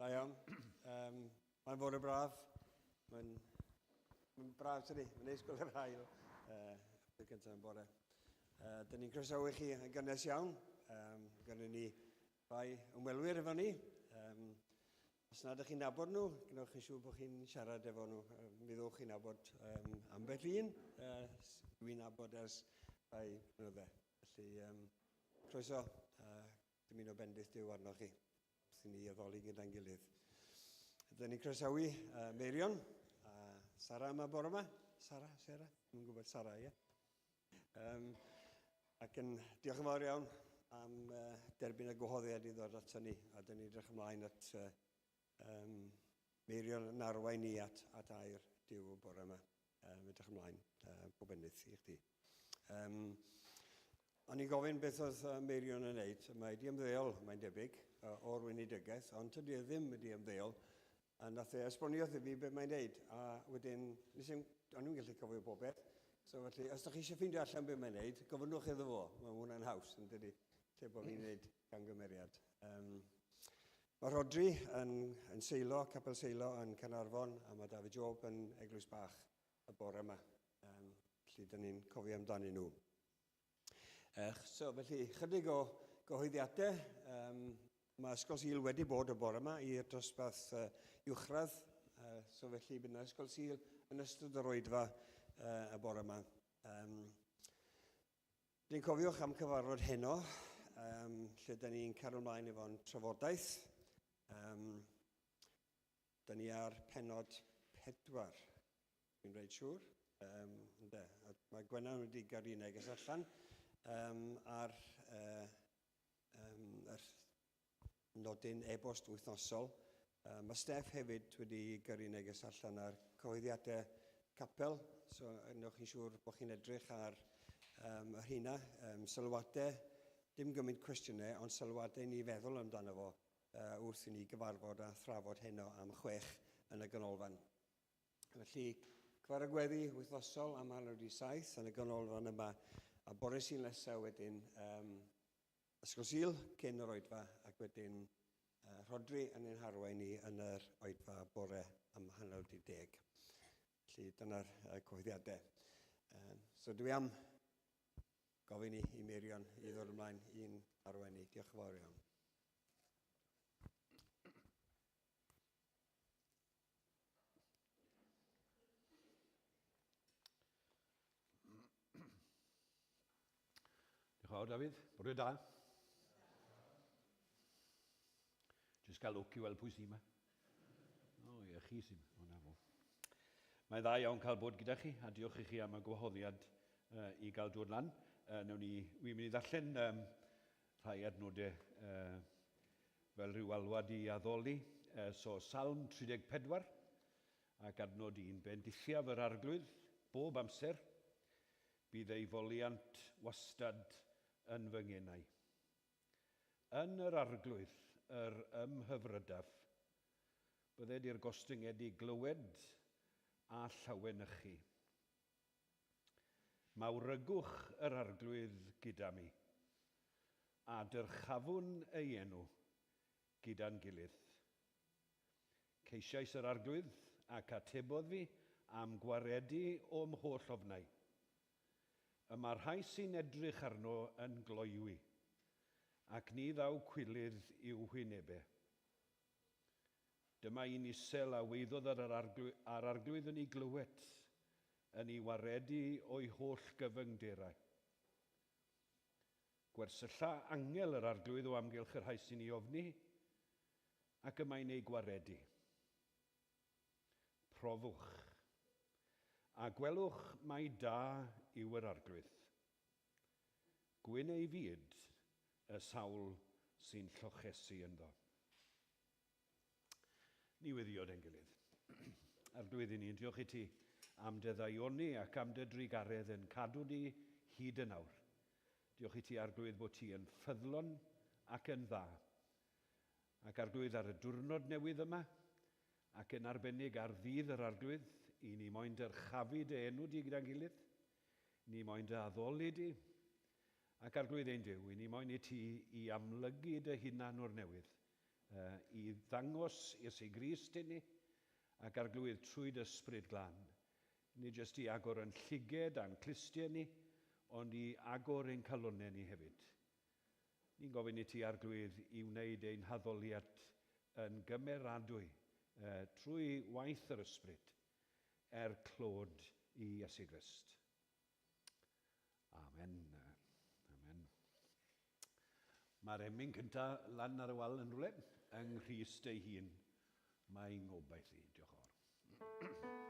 Da iawn. Um, mae'n fore braf. Mae'n mae braf, tydi? Mae'n neis gweld yr haul uh, y gyntaf yn bore. Uh, Dyn ni'n croesawu chi yn gynnes iawn. Um, Gynnu ni rai ymwelwyr efo ni. Um, os nad ydych chi'n nabod nhw, gwnewch chi'n siŵr bod chi'n siarad efo nhw. Uh, mi ddowch chi'n nabod um, ambell un. Uh, Dwi'n nabod ers rhai blynydde. Felly, um, croeso. Uh, dymuno bendith Duw arnoch chi wrth i ni addoli gyda'n gilydd. Rydyn ni'n croesawu uh, Meirion a Sara yma bore yma. Sara, Sarah? Dwi'n gwybod Sara, ie. Um, ac yn diolch yn fawr iawn am uh, derbyn y gwahoddiad i ddod ato ni. A dyn ni'n edrych ymlaen at uh, um, Meirion yn arwain ni at, at air Duw y bore yma. Um, edrych ymlaen, uh, pob bendith i chdi. Um, o'n i'n gofyn beth oedd Meirion yn neud. Mae wedi ymddeol, mae'n debyg, o'r weinidogaeth, ond tydi e ddim wedi ymddeol. A nath e esbonio wrth fi beth mae'n neud. A wedyn, nes i'm, o'n i'n gallu cofio bob beth. So felly, os ydych chi eisiau ffeindio allan beth mae'n neud, gofynnwch iddo fo. Mae hwnna'n haws, yn dydi? Lle bod fi'n neud camgymeriad. Um, mae Rhodri yn, yn Seilo, Capel Seilo yn Caernarfon, a mae David Job yn Eglwys Bach y bore yma. Um, felly, dyn ni'n cofio amdanyn nhw. Uh, so, felly, chydig o gyhoeddiadau. Um, mae Ysgol Sul wedi bod y bore yma i'r dosbarth uh, uwchradd. Uh, so, felly, bydd yna Ysgol Sul yn ystod yr oedfa uh, y bore yma. Um, Dwi'n cofiwch am cyfarfod heno, um, lle dyn ni'n cario ymlaen efo'n trafodaeth. Um, dyn ni ar penod pedwar, dwi'n reit siŵr. Um, ynde, a mae Gwenan wedi gyrru neges allan um, ar uh, um, yr nodyn e-bost wythnosol. Uh, mae Steff hefyd wedi gyrru neges allan ar cyhoeddiadau capel, so wnewch chi'n siŵr bod chi'n edrych ar um, yr hynna, um, sylwadau, dim gymaint cwestiynau, ond sylwadau ni feddwl amdano fo uh, wrth i ni gyfarfod a thrafod heno am chwech yn y ganolfan. Felly, cyfarfod gweddi wythnosol am 6:30 yn y ganolfan yma, a bore Sul nesaf wedyn um, Ysgol Sul cyn yr oedfa ac wedyn uh, Rhodri yn ein harwain ni yn yr oedfa bore am 10:30. Felly dyna'r uh, cyhoeddiadau. Um, so dwi am gofyn i, i Meirion i ddod ymlaen i'n arwain ni. Diolch yn fawr iawn. Diolch yn fawr, Dafydd. Bore da. Jyst gael lwc i weld pwy sy'n yma. O, ie, chi sy'n yma. O, na fo. Mae'n dda iawn cael bod gyda chi, a diolch i chi am y gwahoddiad uh, i gael dod lan. Uh, newn ni, wi'n mynd i ddarllen um, rhai adnodau uh, fel rhyw alwad i addoli. Uh, so, Salm 34 ac adnod 1. Bendithiaf yr Arglwydd bob amser, bydd ei foliant wastad yn fy ngenau. Yn yr Arglwydd yr ymhyfrydaf, bydded i'r gostyngedig glywed a llawenychu. Mawrygwch yr Arglwydd gyda mi, a dyrchafwn ei enw gyda'n gilydd. Ceisiais yr Arglwydd, ac atebodd fi, a'm gwaredu o'm holl ofnau. Y mae'r rhai sy'n edrych arno yn gloywi, ac ni ddaw cwilydd i'w hwynebe. Dyma un isel a weiddodd ar yr arglwydd, a'r arglwydd yn ei glywed, yn ei waredu o'i holl gyfyngderau. Gwersylla angel yr arglwydd o amgylch y rhai sy'n ei ofni, ac y mae'n eu gwaredu. Profwch, a gwelwch mai da yw yr arglwydd. Gwyn ei fyd y sawl sy'n llochesu ynddo. Ni weddïo ein gilydd. Arglwydd i ni'n diolch i ti am dy ddaioni ac am dy drugaredd yn cadw ni hyd yn awr. Diolch i ti, Arglwydd, bod ti yn ffyddlon ac yn dda. Ac Arglwydd, ar y diwrnod newydd yma, ac yn arbennig ar ddydd yr Arglwydd, i ni moyn dyrchafu dy enw di gyda'n gilydd, ni moyn dy addoli di, ac Arglwydd ein Duw, i ni moyn i ti i amlygu dy hunan o'r newydd i ddangos Iesu Grist i ni ac Arglwydd trwy dy ysbryd glân. Nid jyst i agor yn llyged a'n clustiau ni, ond i agor ein calonnau ni hefyd. Ni'n gofyn i ti, Arglwydd, i wneud ein haddoliad yn gymeradwy trwy waith yr ysbryd er clod i Iesu Grist. Amen. Amen. Mae'r emyn cyntaf lan ar y wal yn rhywle, yng Nghrist ei hun. Mae'n ngobaith i. Diolch yn fawr.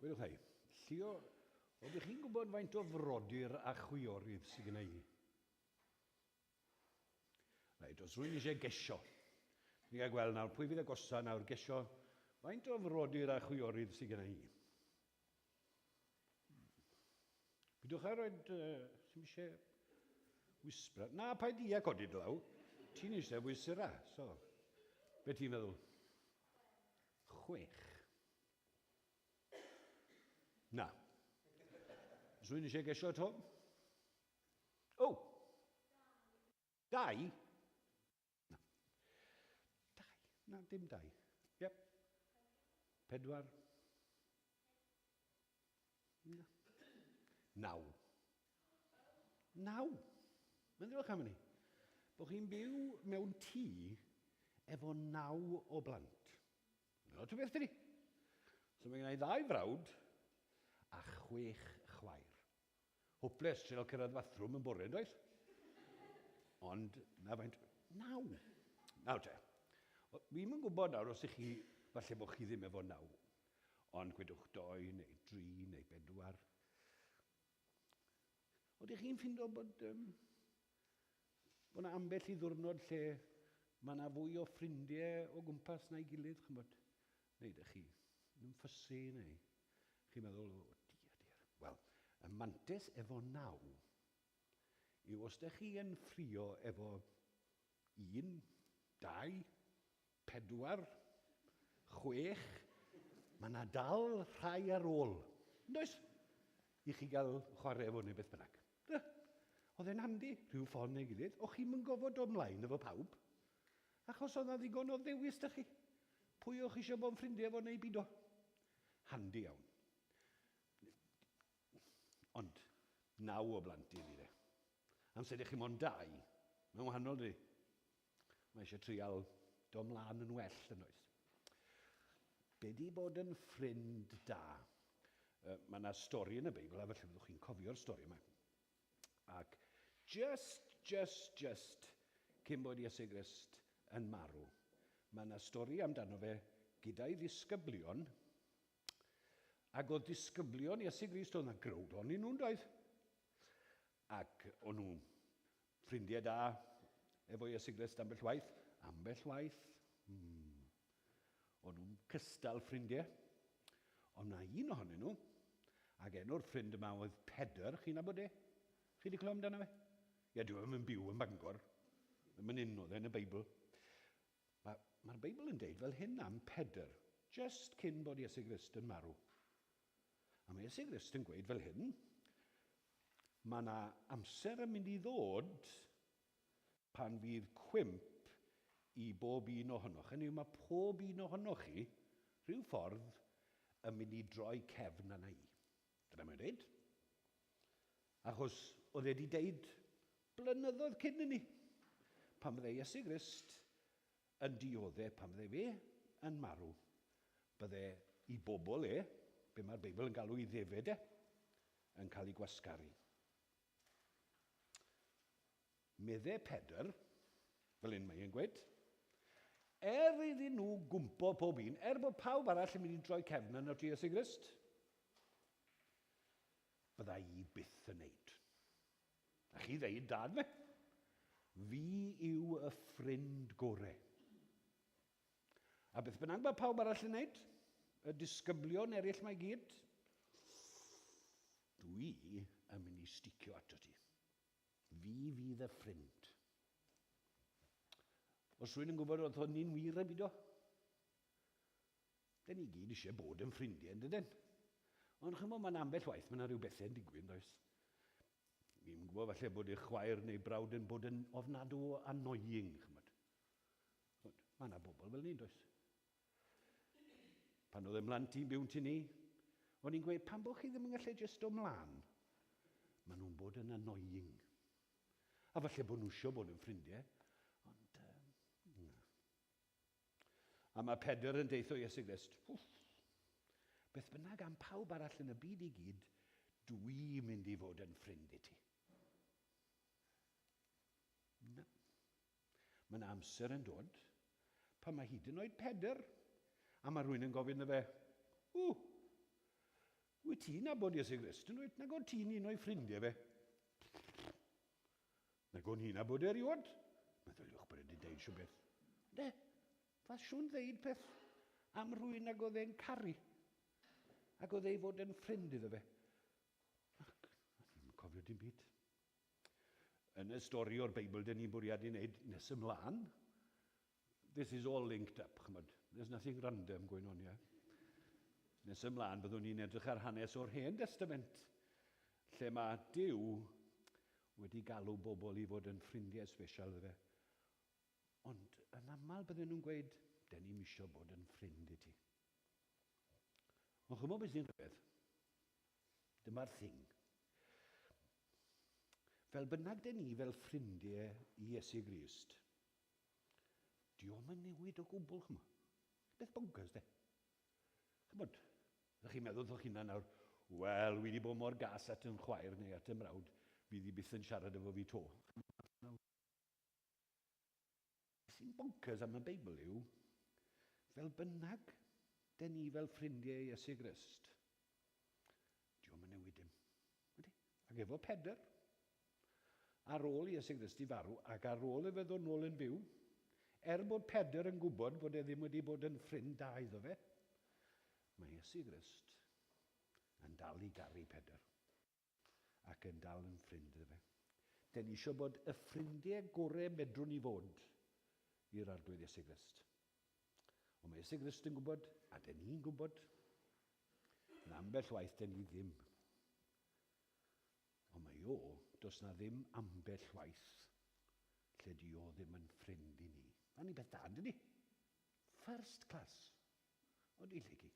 Gwedwch ei, Llio, oeddech chi'n gwybod faint o frodyr a chwiorydd sydd gen i? Reit, os rwy'n eisiau gesio, ni'n cael gweld nawr, pwy fydd agosa nawr gesio, faint o frodyr a chwiorydd sydd gen i? Pidwch â roed, sy'n eisiau whisper. Na, paid i a codi dy law. Ti'n eisiau whisper, so. Be ti'n meddwl? 6. Na. Os rwy'n eisiau gesio to? O! Dau? Na. Dau? Na, dim dau. Yep. 4. Na. 9. 9. Meddyliwch am hynny. Bod chi'n byw mewn tŷ efo 9 o blant. Lot o beth, dydi? So mae gen i 2 frawd a 6 chwaer. Hopeless, trial cyrraedd bathrwm yn bore, yn does? Ond, na faint, 9. Nawr te, fi'm yn gwybod nawr os ych chi, falle bod chi ddim efo 9, ond gwedwch 2 neu 3 neu 4. Oeddech chi'n ffindo bod 'na ambell i ddwrnod lle mae 'na fwy o ffrindiau o gwmpas na'i gilydd, ch'mod? Neu ydych chi yn ffysu, neu chi'n meddwl, o, dear, dear. Wel, y mantes efo 9 yw os ydych chi yn ffrio efo 1, 2, 4, 6, mae 'na dal rhai ar ôl. Yn does? I chi gael chwarae efo neu beth bynnag. Oedd e'n handi, rhyw ffordd neu gilydd. O'ch chi'm yn gofod dod ymlaen efo pawb, achos oedd 'na ddigon o ddewis 'da chi. Pwy o'ch chi eisiau bod yn ffrindiau efo neu bido. Handi iawn. Ond 9 o blant i fi de. Amser ydych chi mond 2, mae'n wahanol dydi? Mae eisiau trial dod ymlaen yn well yn oes. Be di bod yn ffrind da? Mae yna stori yn y Beibl, a falle byddwch chi'n cofio'r stori yma. Ac just cyn bod Iesu Grist yn marw, mae yna stori amdano fe gyda'i ddisgyblion, ac oedd disgyblion Iesu Grist, oedd yna growd ohonyn nhw'n doedd? Ac o'n nhw ffrindiau da efo Iesu Grist ambell waith. Ambell waith. O'n nhw'n cystal ffrindiau. Ond na un ohonyn nhw, ac enw'r ffrind yma oedd Pedr, chi'n nabod e? Chi wedi clywed amdano fe? Ie, dwi ddim yn byw yn Bangor. Ddim yn un oedd e yn y Beibl. Mae'r Beibl yn deud fel hyn am Pedr, just cyn bod Iesu Grist yn marw. A mae Iesu Grist yn gweud fel hyn, mae yna amser yn mynd i ddod pan fydd cwymp i bob un ohonoch. Hynny yw, mae pob un ohonoch chi, rhyw ffordd, yn mynd i droi cefn arna i. Dyna mae'n dweud. Achos oedd e wedi deud blynyddoedd cyn i ni, pan fydde Iesu Grist yn dioddef, pan fydde fe yn marw, bydde i bobl e, be mae'r Beibl yn galw i ddefed e, yn cael ei gwasgaru. Medde Pedr, fel un mae e'n gweud, er iddyn nhw gwmpo pob un, er bod pawb arall yn mynd i droi cefn arno ti Iesu Grist, bydda i byth yn neud. A chi ddeud, dad fe, fi yw y ffrind gore. A beth bynnag mae pawb arall yn neud, y disgyblion eraill mae gyd, dwi yn mynd i sticio ato ti. Fi fydd y ffrind. Os rwy'n yn gwybod oedd hynny'n wir a bido, dyn ni gyd eisiau bod yn ffrindiau, yn dydyn? Ond chymod, mae'n ambell waith, mae yna rhyw bethau yn digwydd, does? Fi'n gwybod falle bod eich chwaer neu brawd yn bod yn ofnadw o annoying, chymod. Mae yna bobl fel ni, does? Pan oedd ymlaen ti'n byw ti ni, o'n i'n gweud, pan bod chi ddim yn gallu jyst o mlaen, maen nhw'n bod yn annoying. A falle bod nhw eisiau bod yn ffrindiau, ond na. A mae Pedr yn deithio Iesu Grist, beth bynnag am pawb arall yn y byd i gyd, dwi'n mynd i fod yn ffrind i ti. Na. Mae yna amser yn dod pan mae hyd yn oed Pedr, a mae rhywun yn gofyn iddo fe, wyt ti'n nabod Iesu Grist? Yn dweud, nag o'n ti'n un o'i ffrindiau fe? Nag o'n hi'n nabod erioed? Meddyliwch bod wedi deud rhywbeth. Ne, fasiwn ddeud peth am rhywun nag oedd e'n caru, ac oedd ei fod yn ffrind iddo fe. Ac, o'n i'n cofio dim byd. Yn y stori o'r Beibl, dyn ni'n bwriadu wneud nes ymlaen, this is all linked up, chymod. There's nothing random going on here. Nes ymlaen, byddwn ni'n edrych ar hanes o'r Hen Testament, lle mae Duw wedi galw bobl i fod yn ffrindiau special iddo fe. Ond yn aml bydden nhw'n gweud, den ni'm isio bod yn ffrind i ti. Ond chymod beth sy'n rhyfedd? Dyma'r thing. Fel bynnag den ni fel ffrindiau i Iesu Grist, dio'm yn newid o gwbl, chymod. Beth bonkers, de? Chymod, ydych chi'n meddwl wrthoch hunan nawr, wel, wi wedi bod mor gas at yn chwaer neu at y mrawd, fydd hi byth yn siarad efo fi to. Beth sy'n bonkers am y Beibl yw, fel bynnag, den ni fel ffrindiau Iesu Grist, dio'm yn newid dim. Ydy? Ac efo Pedr, ar ôl Iesu Grist i farw, ac ar ôl iddo ddod nôl yn fyw, er bod Pedr yn gwybod bod e ddim wedi bod yn ffrind da iddo fe, mae Iesu Grist yn dal i garu Pedr ac yn dal yn ffrind iddo fe. Den ni eisiau bod y ffrindiau gorau medrwn ni fod i'r Arglwydd Iesu Grist. Ond mae Iesu Grist yn gwybod, a den ni'n gwybod, na ambell waith den ni ddim. Ond mae o, does na ddim ambell waith lle di o ddim yn ffrind i ni. Mae'n beth da, ynddi? First class. O, di llegi.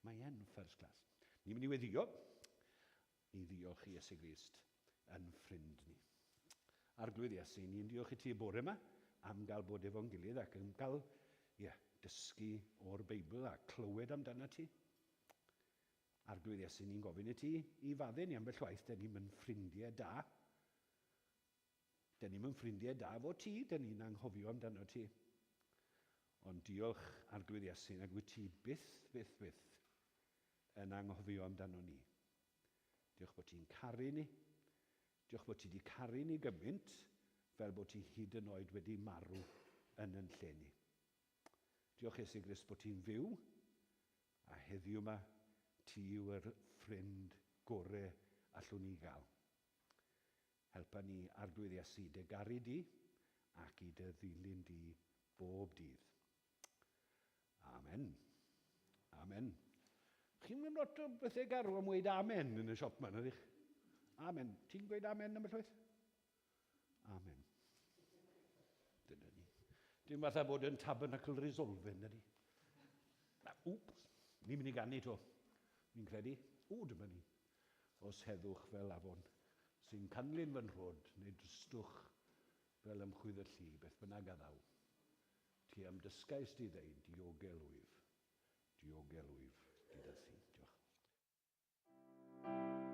Mae e'n first class. Ni'n mynd i weddio. Ni ddiolch i Iesu Grist yn ffrind ni. Arglwydd Iesu, ni'n diolch i ti y bore yma am gael bod efo'n gilydd ac am gael yeah, dysgu o'r Beibl a clywed amdano ti. Arglwydd Iesu, ni'n gofyn i ti i faddau ni ambell waith, dyn ni'n mynd ffrindiau da. Dyn ni'n mynd ffrindiau da efo ti, dyn ni'n anghofio amdano ti. Ond diolch Arglwydd Iesu, nag wyt ti byth, byth, byth yn anghofio amdano ni. Diolch bod ti'n caru ni. Diolch bod ti wedi caru ni gymaint fel bod ti hyd yn oed wedi marw yn yn lle ni. Diolch Iesu Grist bod ti'n fyw, a heddiw yma ti yw'r ffrind gore allwn ni gael. Helpa ni Arglwydd Iesu dy garu di ac i dy ddilyn di bob dydd. Amen. Amen. Chi'n mynd lot o bethau garw am weud amen yn y siop yma, ydych? Amen. Ti'n gweud amen am y llwyth? Amen. Dyna ni. Dim fatha bod yn tabernacle resolving, ydy. Wps, ni'n mynd i ganu to. Ni'n credu, o, dyma ni. Os heddwch fel afon sy'n canlyn fy nhrod, neu dristwch fel ymchwydd y lli, beth bynnag a ddaw. Ti am dysgais di ddeud, diogel wyf, diogel wyf gyda thi. Diolch.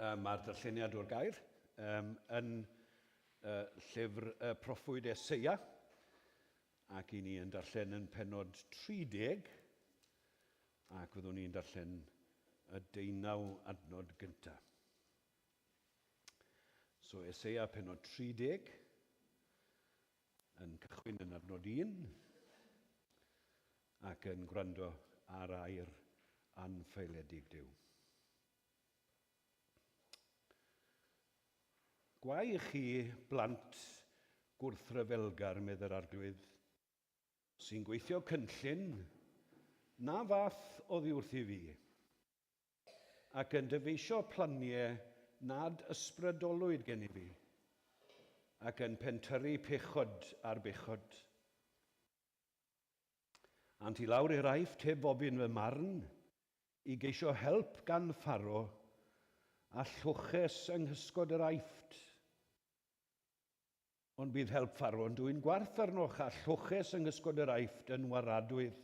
Mae'r darlleniad o'r gair yn llyfr y proffwyd Eseia, ac i ni yn darllen yn penod 30, ac fyddwn ni'n darllen y deunaw adnod gyntaf. So Eseia penod 30, yn cychwyn yn adnod 1, ac yn gwrando ar air anffaeledig Duw. Gwae i chi blant gwrthryfelgar, medd yr Arglwydd, sy'n gweithio cynllun na fath oddi wrthi fi, ac yn dyfeisio planiau nad ysbrydolwyd gen i fi, ac yn pentyrru pechod ar bechod. Ant i lawr i'r Aifft heb ofyn fy marn, i geisio help gan Pharo, a lloches yng nghysgod yr Aifft. Ond bydd help Pharo yn dwyn gwarth arnoch, a lloches yng nghysgod yr Aifft yn waradwydd.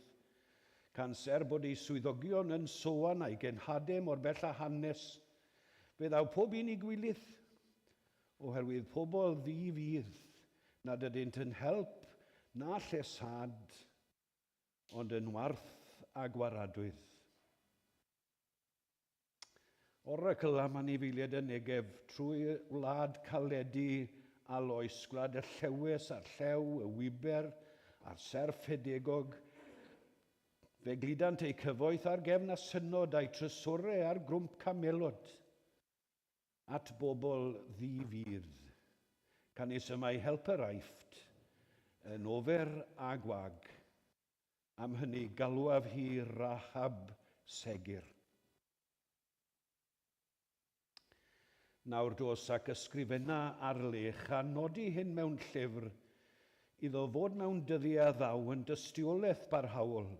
Canser bod ei swyddogion yn Soan a'i genhadau mor bell â hanes. Fe ddaw pob un i gwilydd, oherwydd pobl ddi-fudd nad ydynt yn help na lleshad, ond yn warth a gwaradwydd. Oracl am anifeiliaid y Negev trwy wlad Caledi a Loes, gwlad y llewes a'r llew, y wiber a'r serf hedegog. Fe gludant eu cyfoeth ar gefn asynod a'u trysorau ar grwmp camelod. At bobl ddi-fudd, canys y mae help yr Aifft yn ofer a gwag. Am hynny galwaf hi Rahab segur. Nawr dos ac ysgrifenna ar lech a nodi hyn mewn llyfr, iddo fod mewn dyddiau a ddaw yn dystiolaeth barhaol.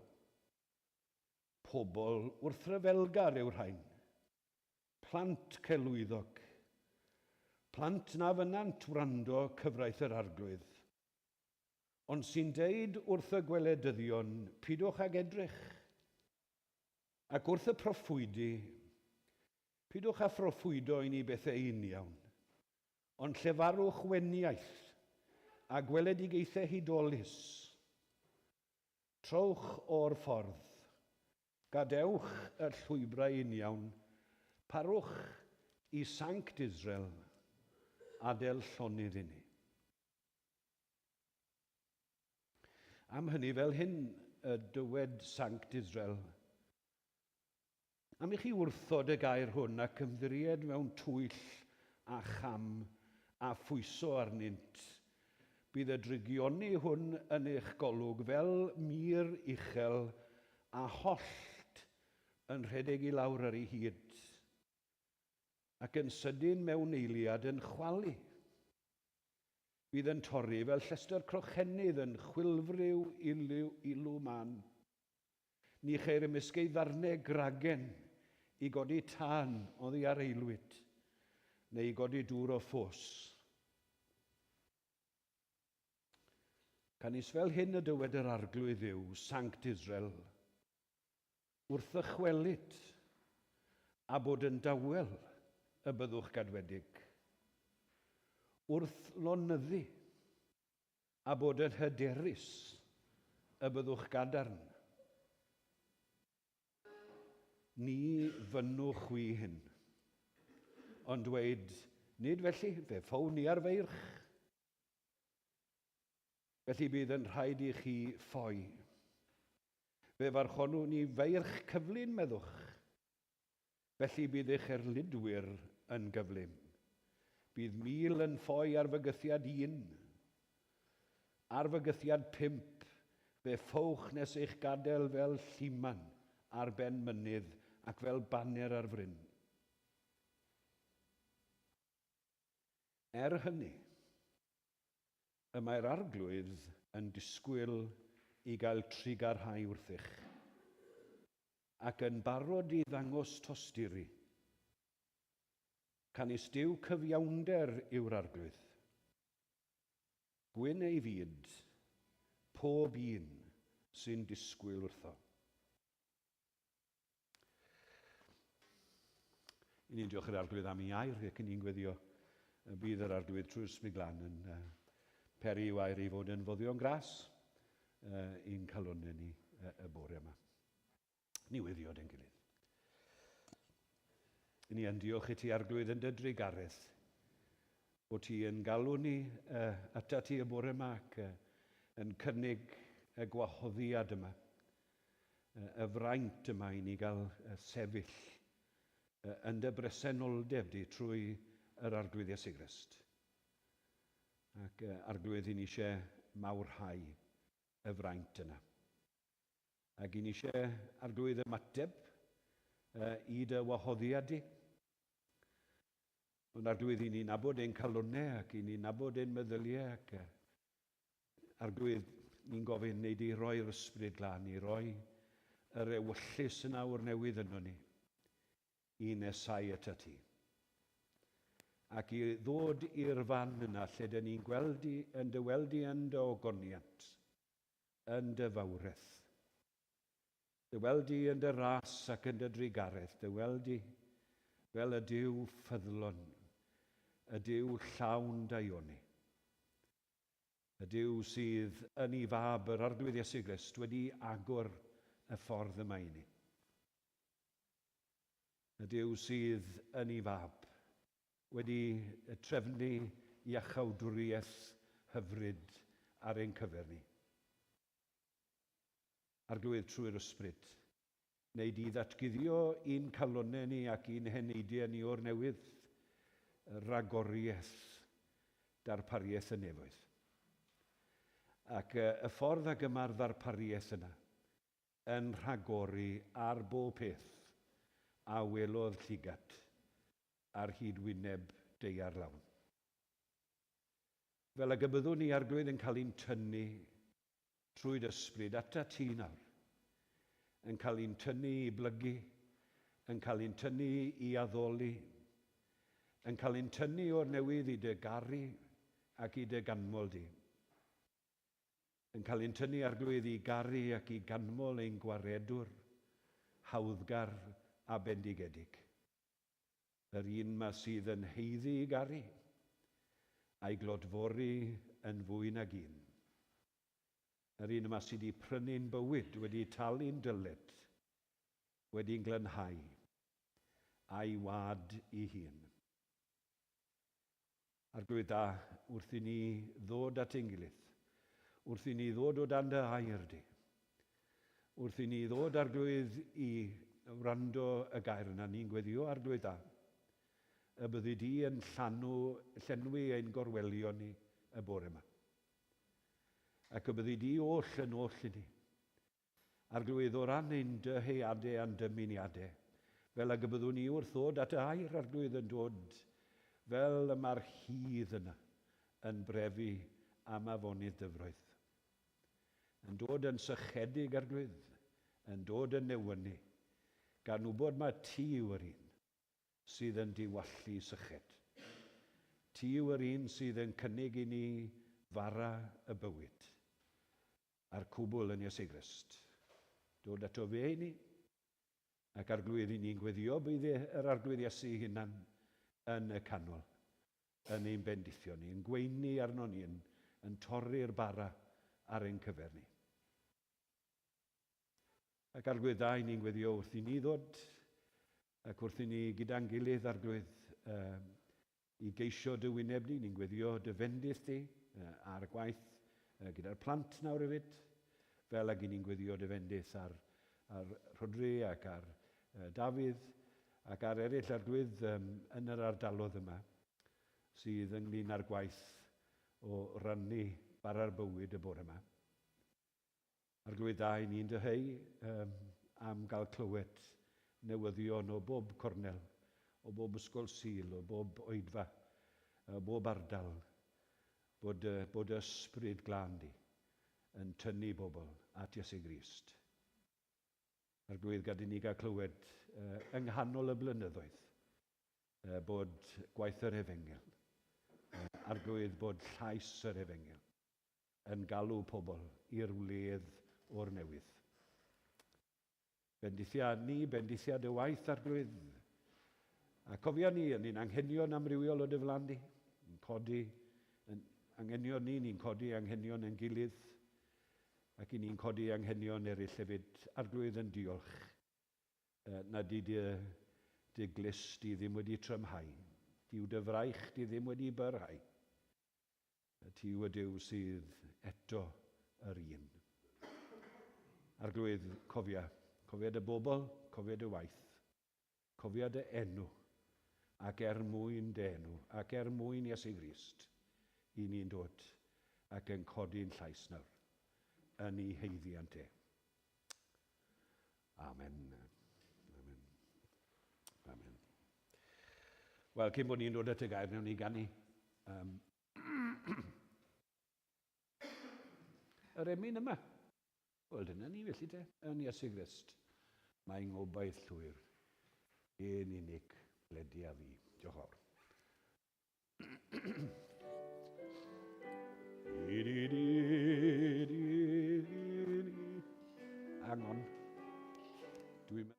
Pobl wrthryfelgar yw'r rhain, plant celwyddog, plant na fynnant wrando cyfraith yr Arglwydd, ond sy'n deud wrth y gweledyddion, pidwch ag edrych, ac wrth y proffwydi, pidwch â phroffwydo i ni bethau uniawn, ond llefarwch weniaith a gweledigaethau hudolus. Trowch o'r ffordd, gadewch y llwybrau uniawn, parwch i Sanct Israel, adael llonydd i ni. Am hynny, fel hyn y dywed Sanct Israel, am i chi wrthod y gair hwn ac ymddiried mewn twyll a cham a phwyso arnynt, bydd y drygioni hwn yn eich golwg fel mur uchel a hollt yn rhedeg i lawr ar ei hyd, ac yn sydyn mewn eiliad yn chwalu. Bydd yn torri fel llestr crochenydd yn chwilfriw iliw ilw man. Ni cheir ymysg ei ddarnau gragen i godi tân oddi ar aelwyd, neu i godi dŵr o ffos. Canys fel hyn y dywed yr Arglwydd yw, Sanct Israel, wrth ddychwelyd a bod yn dawel y byddwch gadwedig, wrth lonyddu a bod yn hyderus y byddwch gadarn. Ni fynnwch chwi hyn, ond dweud, nid felly, fe ffown ni ar feirch. Felly bydd yn rhaid i chi ffoi. Fe farchonwn ni feirch cyflym, meddwch. Felly bydd eich erlidwyr yn gyflym. Bydd 1,000 yn ffoi ar fygythiad un. Ar fygythiad 5, fe ffowch nes eich gadael fel lluman ar ben mynydd ac fel baner ar fryn. Er hynny, y mae'r Arglwydd yn disgwyl i gael trugarhau wrthych, ac yn barod i ddangos tosturi. Canys Duw cyfiawnder yw'r Arglwydd. Gwyn ei fyd, pob un sy'n disgwyl wrtho. I ni'n diolch i'r Arglwydd am ei air ac i ni'n gweddio y bydd yr Arglwydd trwy'r Ysbryd Glân yn peri i'w air i fod yn foddion gras i'n calonnau ni y bore yma. Ni weddio dyn gilydd. I ni yn diolch i ti, Arglwydd, yn dy drugaredd, bod ti yn galw ni ata ti y bore yma ac yn cynnig y gwahoddiad yma, y fraint yma i ni gael sefyll yn dy bresenoldeb di trwy yr Arglwydd Iesu Grist. Ac Arglwydd, i ni eisiau mawrhau y fraint yna. Ac i ni eisiau, Arglwydd, ymateb i dy wahoddiad di. Ond Arglwydd, i ni nabod ein calonnau ac i ni nabod ein meddyliau ac Arglwydd, ni'n gofyn wneud i roi'r Ysbryd Glân, i roi yr ewyllys yna o'r newydd yno ni, i nesau at ti. Ac i ddod i'r fan yna lle dyn ni'n gweld i, yn dy weld i yn dy ogoniant, yn dy fawredd. Dy weld i yn dy ras ac yn dy drugaredd, dy weld i fel y Duw ffyddlon, y Duw llawn daioni. Y Duw sydd yn ei fab, yr Arglwydd Iesu Grist, wedi agor y ffordd yma i ni. Y Duw sydd yn ei fab wedi trefnu iachawdwriaeth hyfryd ar ein cyfer ni. Arglwydd, trwy'r Ysbryd, wneud i ddatguddio i'n calonnau ni ac i'n heneidiau ni o'r newydd ragoriaeth darpariaeth y nefoedd. Ac y ffordd ag y mae'r ddarpariaeth yna yn rhagori ar bob peth a welodd llygad ar hyd wyneb daear lawn. Fel ag y byddwn ni, Arglwydd, yn cael ein tynnu trwy dy ysbryd ata ti nawr, yn cael ein tynnu i blygu, yn cael ein tynnu i addoli, yn cael ein tynnu o'r newydd i dy garu ac i dy ganmol di. Yn cael ein tynnu, Arglwydd, i garu ac i ganmol ein gwaredwr, hawddgar a bendigedig. Yr un ma sydd yn haeddu i garu, a'i glodfori yn fwy nag un. Yr un yma sydd wedi prynu'n bywyd, wedi talu'n dyled, wedi'n glanhau, a'i wad i hun. Arglwydd da, wrth i ni ddod at ein gilydd, wrth i ni ddod o dan dy air di, wrth i ni ddod, Arglwydd, i wrando y gair yna, ni'n gweddio, Arglwydd da, y byddi di yn llanw, llenwi ein gorwelion ni y bore yma. Ac y byddi di oll yn oll i ni. Arglwydd, o ran ein dyheadau a'n dymuniadau, fel ag y byddwn ni wrth ddod at y air, Arglwydd, yn dod fel y mae'r hydd yna yn brefu am afonydd dyfroedd. Yn dod yn sychedig, Arglwydd, yn dod yn newynu, gan wybod mae ti yw yr un sydd yn diwallu syched. Ti yw yr un sydd yn cynnig i ni fara y bywyd, a'r cwbl yn Iesu Grist. Dod ato fe i ni, ac Arglwydd i ni'n gweddio bydd yr Arglwydd Iesu hunan yn y canol, yn ein bendithio ni, yn gweini arno ni, yn torri'r bara ar ein cyfer ni. Ac Arglwydd da, i ni'n gweddio wrth i ni ddod, ac wrth i ni gyda'n gilydd, Arglwydd, i geisio dy wyneb ni, ni'n gweddio dy fendith di ar y gwaith gyda'r plant nawr hefyd, fel ag i ni'n gweddio dy fendith ar Rhodri ac ar Dafydd ac ar eraill, Arglwydd, yn yr ardalodd yma sydd ynglyn â'r gwaith o rannu bara'r bywyd y bore yma. Arglwydd da, i ni'n dyheu am gael clywed newyddion o bob cornel, o bob ysgol Sul, o bob oedfa, o bob ardal, bod ysbryd glân di yn tynnu bobl at Iesu Grist. Arglwydd, gad i ni gael clywed yng nghanol y blynyddoedd bod gwaith yr efengyl, Arglwydd, bod llais yr efengyl yn galw pobl i'r wledd o'r newydd. Bendithia ni, bendithia dy waith, Arglwydd, A cofio ni yn ein anghenion amrywiol o dy flan di, yn codi yn anghenion ni, ni'n codi anghenion yn gilydd, ac i ni'n codi anghenion eraill hefyd. Arglwydd yn diolch na di dy, dy glust di ddim wedi trymhau, diw dy fraich di ddim wedi byrhau. Ti yw y Duw sydd eto yr un. Arglwydd, cofia, cofia dy bobl, cofia dy waith, cofia dy enw, ac er mwyn dy enw, ac er mwyn Iesu Grist, i ni'n dod ac yn codi'n llais nawr, yn ei haeddiant e. Amen. Amen. Amen. Wel, cyn bod ni'n dod at y gair, wnawn ni ganu. Yr emyn yma. Wel, dyna ni felly te, yn Iesu Grist. Mae ngobaith llwyr. Un unig bledu a fi. Diolch fawr. Di, di, di, di, di, di. Hang on. Dwi'n... Diolch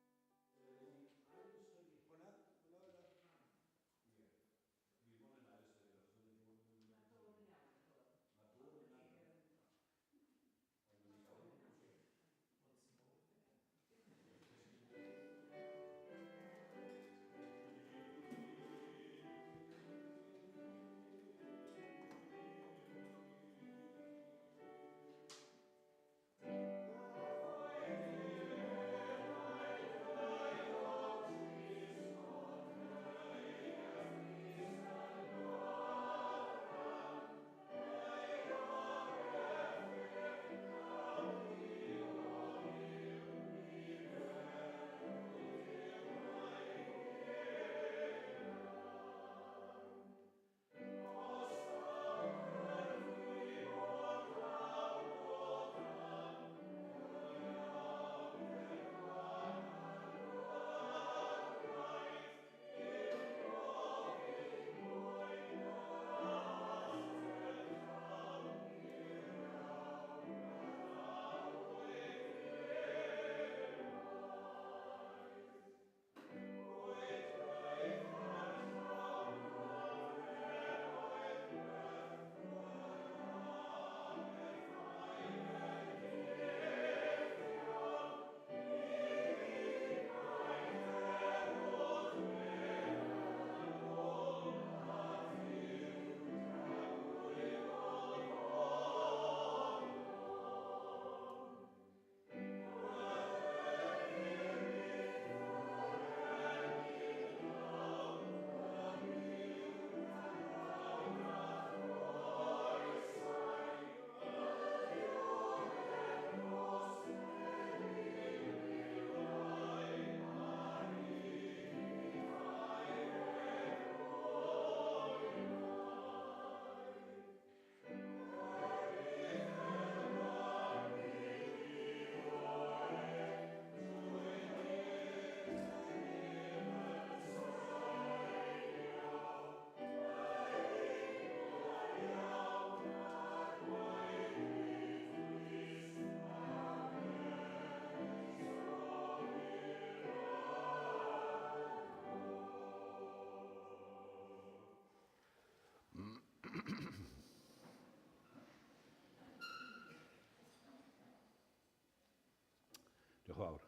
yn fawr.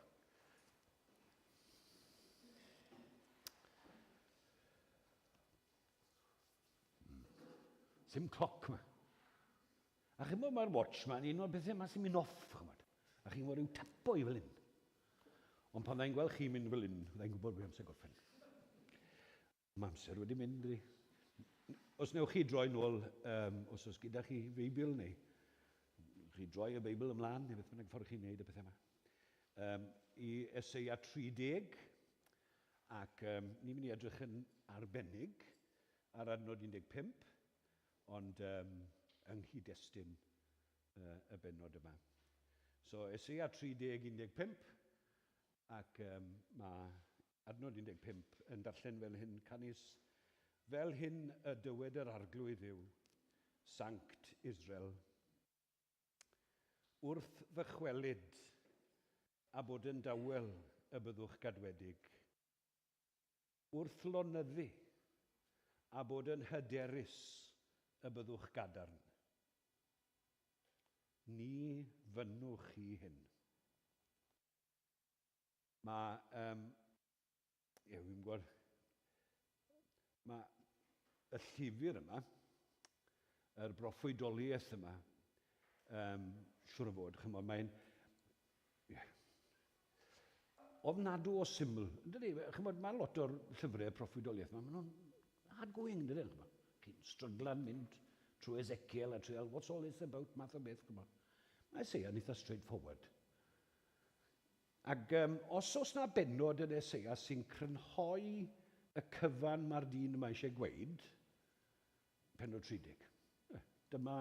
Sim cloc yma. A chi'n bod mae'r watch yma yn un o'r bethau yma sy'n mynd off, chymod. A chi'n gwybod rhyw tapo i fel hyn. Ond pan ddai'n gweld chi'n mynd fel hyn, ddai'n gwybod beth amser gorffen. Mae amser wedi mynd, dydi. Os newch chi droi nôl, os oes gyda chi Feibl neu chi droi y Beibl ymlaen, neu beth bynnag ffordd chi'n neud y pethau yma, i Eseia 30, ac ni'n mynd i edrych yn arbennig ar adnod 15, ond yng nghyd-destun y bennod yma. So, Eseia 30, 15, ac mae adnod 15 yn darllen fel hyn, canys fel hyn y dywed yr Arglwydd yw, Sanct Israel, wrth ddychwelyd a bod yn dawel y byddwch gadwedig, Wrth lonyddu a bod yn hyderus y byddwch gadarn. Ni fynnwch chi hyn. Mae, ie, fi'n gwybod, mae y llyfr yma, yr broffwydoliaeth yma, siŵr o fod, chymod, mae'n yeah, ofnadw o syml. Yndydi? Chymod, mae lot o'r llyfrau proffwydoliaeth yma, maen nhw'n hard going, yndydi? Chymod, chi'n stryglan mynd trwy Ezekiel a trial, what's all this about, math o beth, chymod. Mae Eseia yn eitha straightforward. Ac os oes na bennod yn Eseia sy'n crynhoi y cyfan mae'r dyn yma eisiau gweud, pennod 30. Dyma,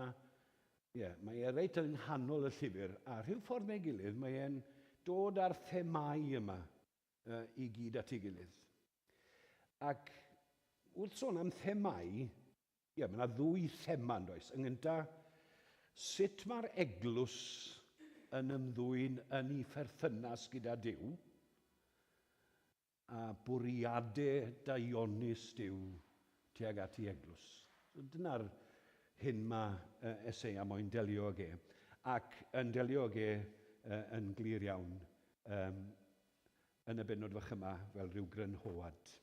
ie, yeah, mae e reit yng nghanol y llyfr, a rhyw ffordd neu gilydd mae e'n dod â'r themâu yma i gyd at ei gilydd. Ac wrth sôn am themâu, ie, yeah, mae yna ddwy thema yn does. Yn gyntaf, sut mae'r eglwys yn ymddwyn yn ei pherthynas gyda Duw, a bwriadau daionus Duw tuag at ei eglwys. So dyna'r hyn mae Eseia moyn delio ag e, ac yn delio ag e yn glir iawn yn y bennod fach yma fel rhyw grynhoad.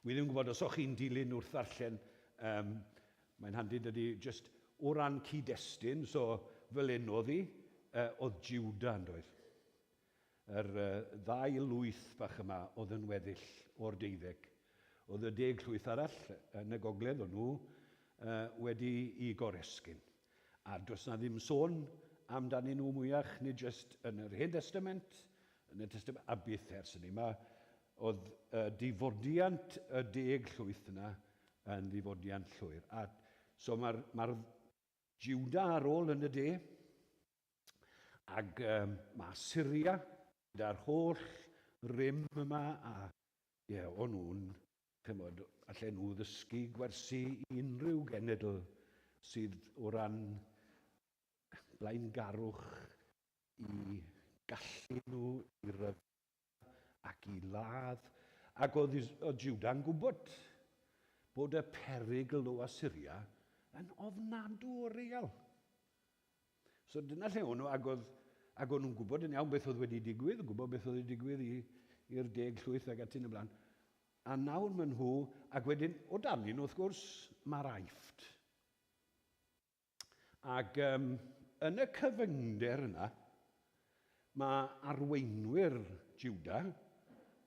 Wi ddim yn gwybod os o'ch chi'n dilyn wrth ddarllen, mae'n handi dydy, just o ran cyd-destun, so fel hyn oedd hi, oedd Juda yn doedd. Yr ddau lwyth bach yma oedd yn weddill o'r 12. Oedd y 10 llwyth arall yn y gogledd o'n nhw wedi i goresgyn. A does na ddim sôn amdanyn nhw mwyach, nid jyst yn yr Hen Testament, yn y Testament, a byth ers hynny. Mae oedd difodiant y 10 llwyth yna yn ddifodiant llwyr. A so mae'r Juda ar ôl yn y de, ac mae Syria gyda'r holl rym yma, a ie, yeah, o'n nhw'n, chymod, allen nhw ddysgu gwersi i unrhyw genedl sydd o ran blaengarwch i gallu nhw i ryfela ac i ladd. Ac oedd Juda'n gwybod bod y perygl o Assyria yn ofnadw o real. So dyna lle o'n nhw, ac o'n nhw'n gwybod yn iawn beth oedd wedi digwydd, gwybod beth oedd wedi digwydd i'r 10 llwyth ac ati yn y blaen. A nawr maen nhw, ac wedyn o dan nhw, wrth gwrs, mae'r Aifft. Ac yn y cyfyngder yna, mae arweinwyr Juda,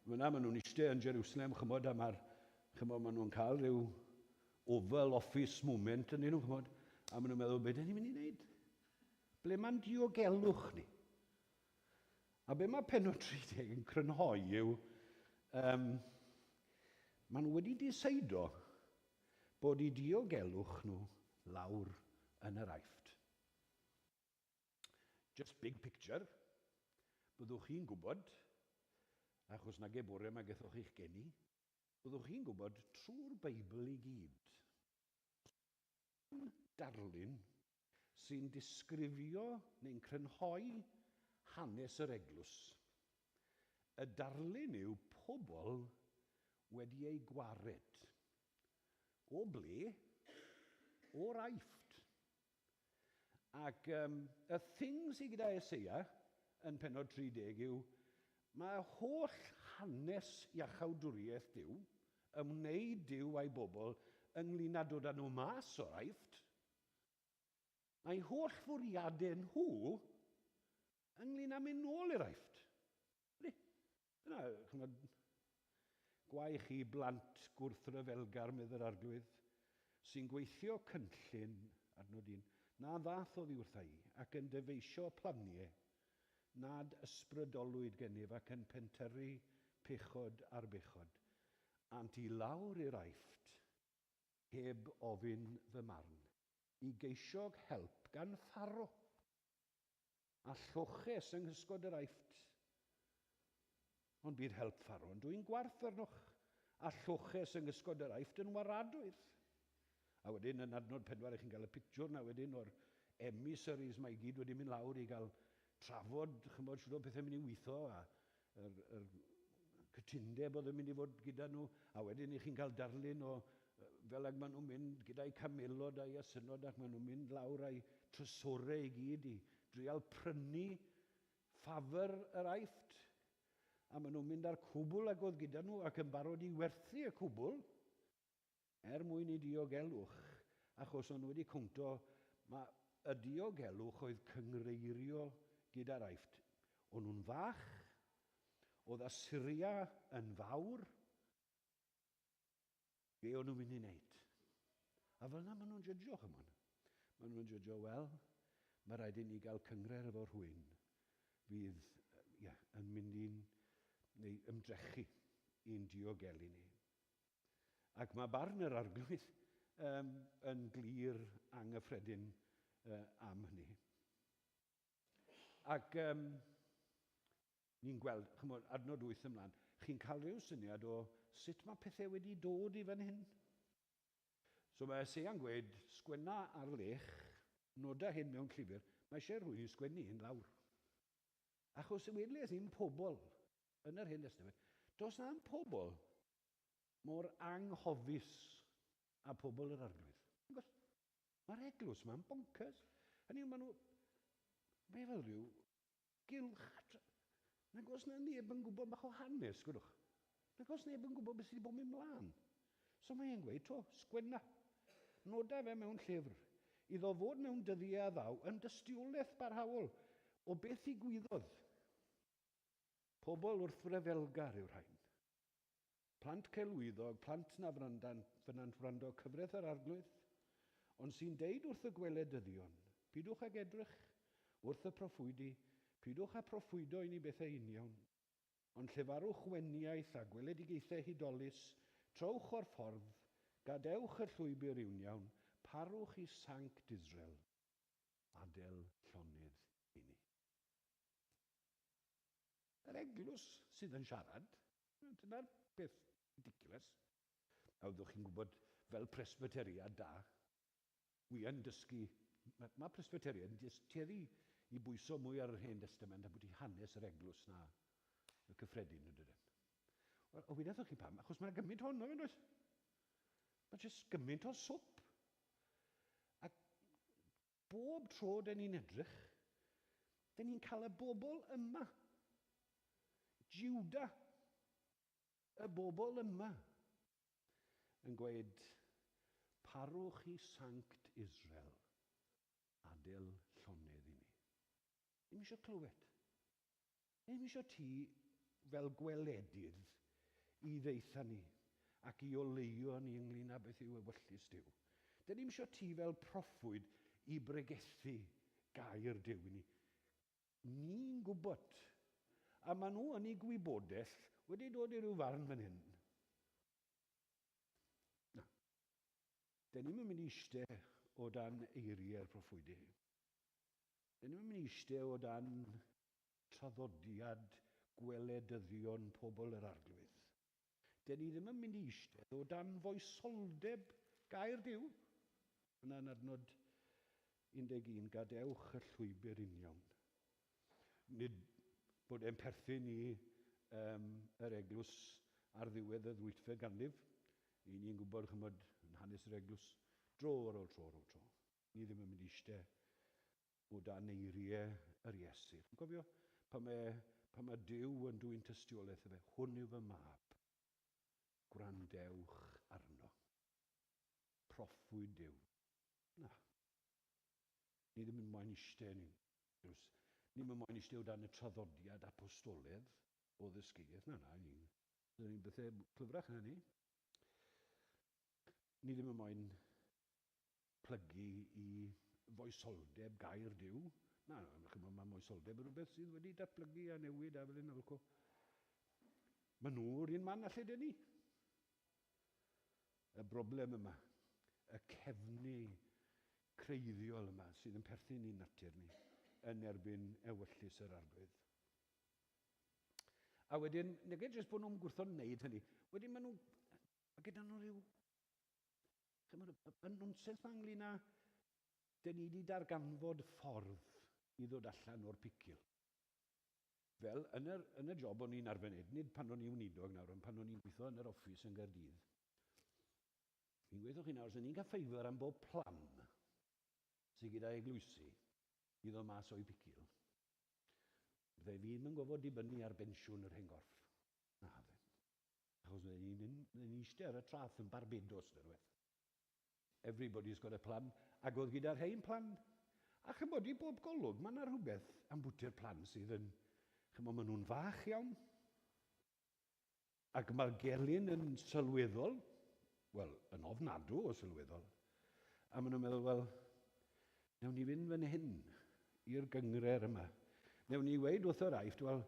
fyna maen nhw'n eistedd yn Jerusalem, chymod, a chymod, maen nhw'n cael rhyw Oval Office moment yn nhw, chymod, a maen nhw'n meddwl, beth ydyn ni'n mynd i wneud? Ble mae'n diogelwch ni? A be mae pennod 30 yn crynhoi yw, maen nhw wedi diseido bod eu diogelwch nhw lawr yn yr Aifft. Just big picture, byddwch chi'n gwybod, achos nage bore yma gethoch chi'ch geni, byddwch chi'n gwybod trwy'r Beibl i gyd. Darlun sy'n disgrifio neu'n crynhoi hanes yr eglwys. Y darlun yw pobl wedi eu gwared. O ble? O'r Aifft. Ac y thing sydd gyda Eseia yn pennod 30 yw, mae holl hanes iachawdwriaeth Duw, ymwneud Duw a'i bobl ynglyn â dod â nhw mas o'r Aifft, mae holl fwriadau nhw ynglyn â mynd nôl i'r Aifft. Dyna, chymod, gwae chi blant gwrthryfelgar, medd yr Arglwydd, sy'n gweithio cynllun, adnod 1, na ddath oddi wrtha i, ac yn dyfeisio planiau, nad ysbrydolwyd gennyf ac yn pentyrru pechod ar bechod, ant i lawr i'r Aifft, heb ofyn fy marn, i geisio help gan Pharo, a lloches yng nghysgod yr Aifft. Ond bydd help Pharo yn dwyn gwarth arnoch, a lloches yng nghysgod yr Aifft yn waradwydd. A wedyn yn adnod 4, chi'n cael y pictiwr na wedyn o'r emissaries mae i gyd wedi mynd lawr i gael trafod, chymod, siwr o pethau mynd i weithio, a yr Cytundeb oedd yn mynd i fod gyda nhw, a wedyn i chi'n cael darlun o fel ag maen nhw'n mynd gyda'i camelod a'i asynod ac maen nhw'n mynd lawr a'i trysorau i gyd i drial prynu ffafr yr Aifft. A maen nhw'n mynd â'r cwbl ag oedd gyda nhw ac yn barod i werthu y cwbl er mwyn i diogelwch, achos o'n nhw wedi cwnto mae y diogelwch oedd cyngreirio gyda'r Aifft. O'n nhw'n fach, oedd Asyria yn fawr, be o'n nhw'n mynd i wneud? A fel yna maen nhw'n jydjo, chymod. Maen nhw'n jydjo, wel, mae rhaid i ni gael cynghrair efo rhywun fydd yeah, yn mynd i'n, neu ymdrechu i'n diogelu ni. Ac mae barn yr arglwydd um, yn glir anghyffredin am hynny. Ac um, ni'n gweld, chymod, adnod 8 ymlaen, chi'n cael rhyw syniad o sut mae pethau wedi dod i fan hyn. So mae Eseia'n gweud, sgwenna ar lech, noda hyn mewn llyfr, mae eisiau rhywun i sgwennu hyn lawr. Achos y weles i'n pobl yn yr Hen Testament, does na'm pobl mor anghofus a pobl yr arglwydd. Mae'r eglwys ma'n bonkers. Hynny yw, maen nhw... Mae fel rhyw gylch... Nag oes na neb yn gwybod bach o hanes, gwydwch. Nag oes neb yn gwybod beth sydd wedi bod mynd mlaen. So mae'n gweud, to, sgwenna. Noda fe mewn llyfr. Iddo fod mewn dyddiau a ddaw yn dystiolaeth barhaol o beth ddigwyddodd. Pobl wrthryfelgar yw'r rhain. Plant celwyddog, plant na fynnant wrando cyfraith yr arglwydd, ond sy'n deud wrth y gweledyddion, pidwch ag edrych wrth y proffwydi, pidwch â proffwydo i ni bethau union, ond llefarwch weniaith a gweledigaethau hudolus, trowch o'r ffordd, gadewch y llwybr union, parwch i Sanct Israel, adael llonydd i ni. Yr eglwys sydd yn siarad, dyna'r peth ridiculous. A fyddwch chi'n gwybod, fel presbyteriad da, wi yn dysgu, mae, mae presbyteriad yn tueddu i bwyso mwy ar yr Hen Testament a bod i hanes yr eglwys na y cyffredin, yn dydyn. Wel, o wyddoch chi pam, achos mae'n gymaint honno, yn does? Mae jyst gymaint o swp. A bob tro dyn ni'n edrych, dyn ni'n cael y bobl yma. Juda, y bobl yma, yn gweud, parwch i Sanct Israel, adael llonydd i ni. Ddim eisiau clywed. Ddim eisiau ti fel gweledydd i ddeitha ni ac i oleuo ni ynglyn â beth yw ewyllys Duw. Dyn ni'm eisiau ti fel proffwyd i bregethu gair Duw i ni. Ni'n gwybod. A maen nhw yn eu gwybodaeth wedi dod i ryw farn fan hyn. Na. Dyn ni'm yn mynd i eistedd o dan eiriau'r proffwydi. Dyn ni'm yn mynd i eistedd o dan traddodiad gweledyddion pobl yr arglwydd. Dyn ni ddim yn mynd i eistedd o dan foesoldeb gair Duw. Yna'n adnod 11, gadewch y llwybr union. Nid bod e'n perthyn i um, yr eglwys ar ddiwedd y ddwythfed ganrif. I ni'n gwybod, chymod, yn hanes yr eglwys, dro ar ôl tro ar ôl tro. Ni ddim yn mynd i eistedd o dan eiriau yr Iesu. Chi'n cofio pan mae, pan mae Duw yn dwyn tystiolaeth o fe, hwn yw fy mab, gwrandewch arno. Proffwyd Duw. Na. Ni ddim yn moyn eistedd ni. Ni ddim yn moyn eistedd o dan y traddodiad apostoledd o ddysgeiaeth. Na, na, ni'n ni bethau clyfrach na ni. Ni ddim yn moyn plygu i foesoldeb gair Duw. Na, na, chymod, mae moesoldeb yn rhywbeth sydd wedi datblygu a newid a fel hyn a fel co. Mae nhw'r un man alle dyn ni. Y broblem yma, y cefnu creiddiol yma sydd yn perthyn i'n natur ni yn erbyn ewyllys yr arglwydd. A wedyn, nag jyst bod nhw'n gwrthod wneud hynny, wedyn maen nhw, mae gyda nhw rhyw, chymod, y nonsens ma ynglyn â, dyn ni wedi darganfod ffordd i ddod allan o'r picil. Fel, yn y job o'n i'n arfer wneud, nid pan o'n i'n weinidog nawr, ond pan o'n i'n gweithio yn yr office yn Gaerdydd. Fi'n gweithio chi nawr, sy'n ni'n cael ffeifr am bob plan sydd gyda eglwysi i ddod mas o'i picil. Bydde fi ddim yn gofod dibynnu ar bensiwn yr hen gorff. Na fe. Achos bydde ni'n eistedd ar y traeth yn Barbados neu rhywbeth. Everybody's got a plan. Ac oedd gyda'r rhain plan. A chymod, i bob golwg, mae yna rhywbeth am bwti'r plan sydd yn... Chymod, maen nhw'n fach iawn. Ac mae'r gelyn yn sylweddol, wel, yn ofnadw o sylweddol. A maen nhw'n meddwl, wel, newn ni fynd fan hyn i'r gyngrer yma. Newn ni weud wrth yr Aifft, wel,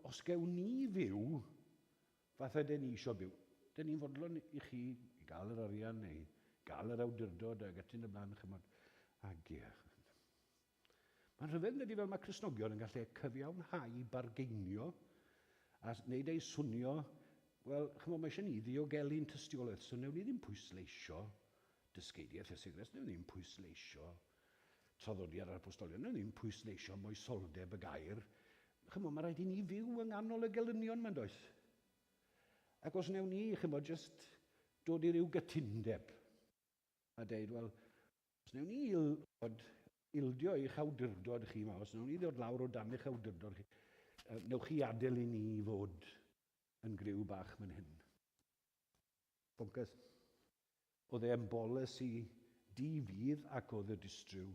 os gewn ni fyw fatha den ni isio byw, den ni'n fodlon i chi i gael yr arian neu gael yr awdurdod ac ati yn y blaen, chymod. Ac ie. Mae'n rhyfedd ydy fel mae Cristnogion yn gallu cyfiawnhau bargeinio a wneud ei swnio, wel, chymod, mae eisiau ni ddiogelu'n tystiolaeth, so newn ni ddim pwysleisio dysgeidiaeth Iesu Grist, newn ni ddim pwysleisio traddodiad yr apostolion, newn ni ddim pwysleisio moesoldeb y gair. Chymod, mae rhaid i ni fyw yng nghanol y gelynion ma'n does. Ac os newn ni, chymod, just dod i ryw gytundeb a deud, wel, os newn ni ildio eich awdurdod chi yma, os newn ni ddod lawr o dan eich awdurdod chi, newch chi adael i ni fod yn griw bach fan hyn. Bonkers. Oedd e'n bolisi di-fudd ac oedd y distryw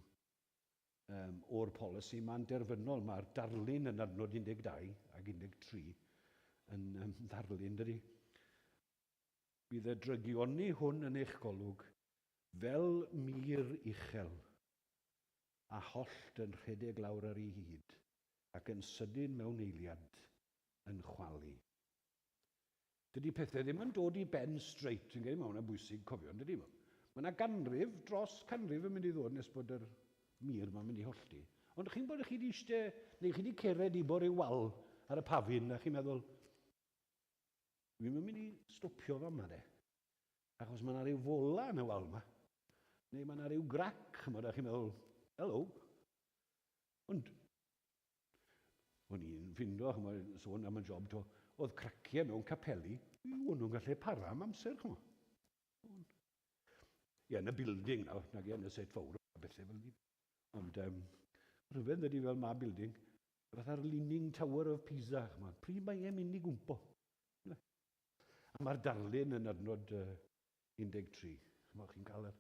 o'r polisi ma'n derfynol. Mae'r darlun yn adnod 12 ac 13 yn ddarlun, dydy. Bydd y drygioni hwn yn eich golwg fel mur uchel a hollt yn rhedeg lawr ar ei hyd ac yn sydyn mewn eiliad yn chwalu. Dydy pethau ddim yn dod i ben straight, yn gwneud, mae hwnna'n bwysig cofio, yn dydy? Mae yna ganrif, dros canrif yn mynd i ddod nes bod yr mur ma'n mynd i hollti. Ond chi'n bod chi wedi eistedd, neu chi wedi cered i bo ryw wal ar y pafin, a chi'n meddwl, dwi'n mynd i stopio fa yma de. Achos mae yna ryw fola yn y wal yma. Neu mae yna ryw grac, chymod, a chi'n meddwl, hello. Ond, o'n i'n ffindo, chymod, sôn am y job to, oedd craciau mewn capeli, o'n nhw'n gallu para am amser, chymod. Ie, yn y building nawr, nag ie, yn y set fawr a bethau fel ni. Ond rhyfedd ydy fel ma building, fatha'r Leaning Tower of Pisa, chymod, pryd mae e'n mynd i gwmpo. A mae'r darlun yn adnod 13. Chymod, chi'n cael yr...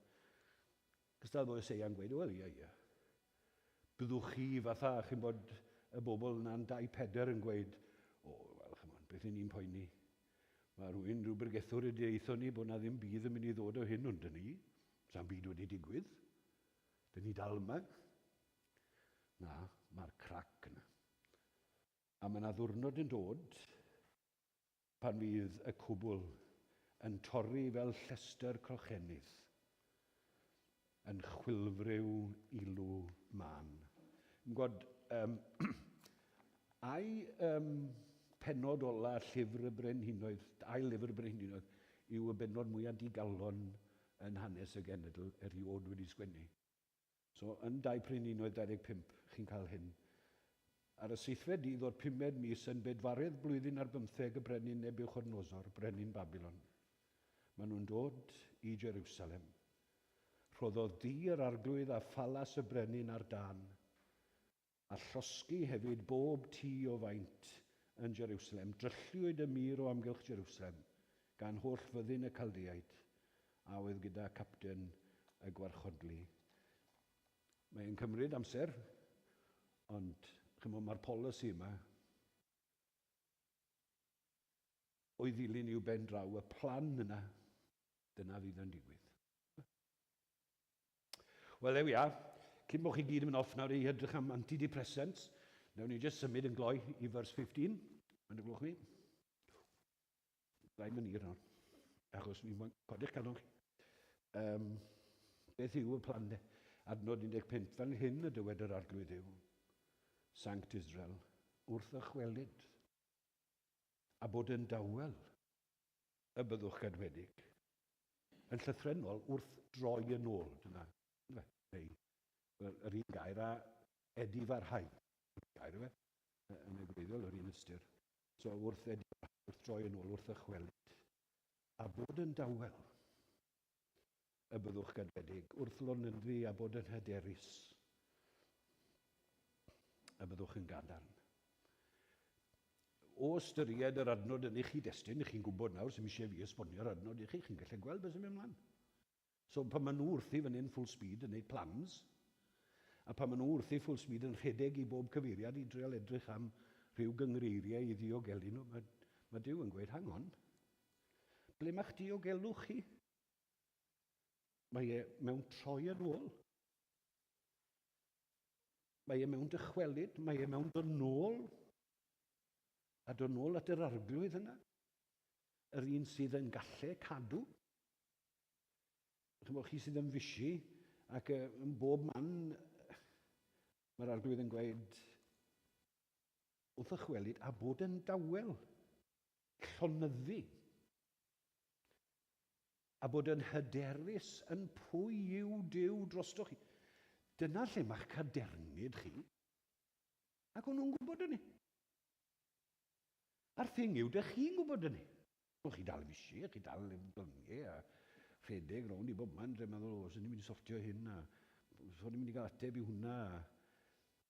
Cystal bod Eseia'n gweud, wel, ie, ie. Byddwch chi fatha, chi'n bod y bobl yna'n 2-4 yn gweud, o, wel, chymod, beth y'n ni'n poeni? Mae rhywun, rhyw bregethwr wedi eithon ni bod na ddim byd yn mynd i ddod o hyn, ond dyn ni. Sa'n byd wedi digwydd. Dyn ni dal yma. Na, mae'r crac yna. A mae yna ddiwrnod yn dod pan fydd y cwbl yn torri fel llestr crochenydd, yn chwilfriw ilw mân. Yn gwybod, ai penod ola llyfr y Brenhinoedd, ail lyfr y Brenhinoedd, yw y bennod mwyaf digalon yn hanes y genedl erioed wedi sgwennu. So, yn 2 Brenhinoedd 25, chi'n cael hyn. Ar y seithfed dydd o'r pumed mis yn bedwaredd blwyddyn ar bymtheg y brenin Nebuchadnezzar, brenin Babilon. Maen nhw'n dod i Jerusalem. Rhoddodd dŷ yr arglwydd a phalas y brenin ar dân, a llosgi hefyd bob tŷ o faint yn Jerusalem. Drylliwyd y mur o amgylch Jerusalem gan holl fyddin y Chaldeaid, a oedd gyda capten y gwarchodlu. Mae'n cymryd amser, ond chymod, mae'r polisi yma o'i ddilyn i'w ben draw, y plan yna, dyna fydd yn digwydd. Wel, there we are. Cyn bod chi gyd yn mynd off nawr i edrych am antidepressants, nawn ni just symud yn gloi i verse 15. Mae'n glwch mi. Rhaid mynd i'r nawr, achos fi'n moyn codi'ch calon chi. Beth yw y plan de? Adnod 15, fan hyn y dywed yr arglwydd yw, Sanct Israel, wrth ychwelyd, a bod yn dawel y byddwch gadwedig. Yn llythrennol, wrth droi yn ôl, dyna, neu, yr un gair a edifarhau. Gair yw e. Yn y gwreiddiol, yr un ystyr. So wrth edrych, wrth droi yn ôl, wrth ychwelyd, a bod yn dawel, y byddwch gadwedig, wrth lonyddu a bod yn hyderus, y byddwch yn gadarn. O ystyried yr adnod yn eich cyd-destun, chi'n gwybod nawr, sy'm eisiau fi esbonio'r adnod i chi, chi'n gallu gweld beth sy'n mynd ymlaen. So pan maen nhw wrthi fan hyn full speed yn gwneud plans, a pan maen nhw wrthi full speed yn rhedeg i bob cyfeiriad i dreal edrych am rhyw gyngreiriau i ddiogelu nhw, mae Duw yn gweud, hang on, ble mae'ch diogelwch chi? Mae e mewn troi yn ôl. Mae e mewn dychwelyd, mae e mewn dod nôl, a dod nôl at yr arglwydd yna, yr un sydd yn gallu cadw. Chymod, chi sydd yn fisi, ac yn bob man, mae'r arglwydd yn gweud, wrth ychwelyd a bod yn dawel, llonyddu, a bod yn hyderus yn pwy yw Duw drostoch chi. Dyna lle mae'ch cadernid chi. Ac o'n nhw'n gwybod hynny. A'r thing yw, dych chi'n gwybod hynny. O, chi dal fisi, chi dal yn glymu a rhedeg rownd i bob man, dwi'n meddwl, o, sy'n ni'n mynd i sortio hyn, a sy'n ni'n mynd i gael ateb i hwnna.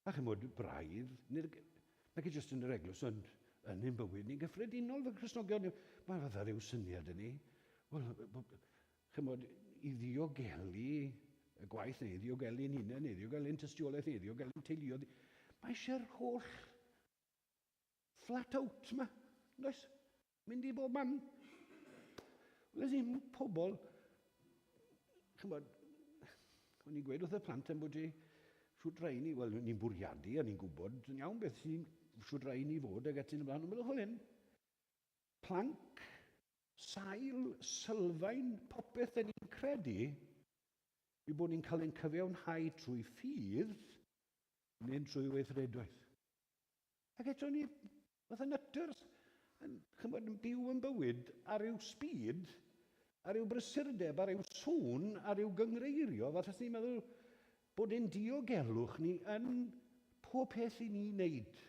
A chymod, braidd, nid, nag i jyst yn yr eglwys, ond yn ein bywyd ni'n gyffredinol fel Cristnogion, mae fatha rhyw syniad yn ni. Wel, chymod, i ddiogelu y gwaith neu i ddiogelu'n hunain, neu i ddiogelu'n tystiolaeth, neu i ddiogelu'n teuluoedd, mae eisiau'r holl flat out ma, does? Mynd i bob man. Wel, ddim pobl, chymod, o'n i'n gweud wrth y plant yn bod i shwt rai ni, wel, ni'n bwriadu a ni'n gwybod yn iawn beth sy'n shwt rai ni fod ag ati'n ymlaen, ond meddwl hwn, planc, sail, sylfaen, popeth yn ni'n credu, yw bod ni'n cael ein cyfiawnhau trwy ffydd neu'n trwy weithredoedd. Ac eto ni, fatha nutters, yn, chymod, yn byw yn bywyd ar ryw speed, ar ryw brysurdeb, ar ryw sŵn, ar ryw gyngreirio, fatha sy'n meddwl bod ein diogelwch ni yn pob peth i ni wneud.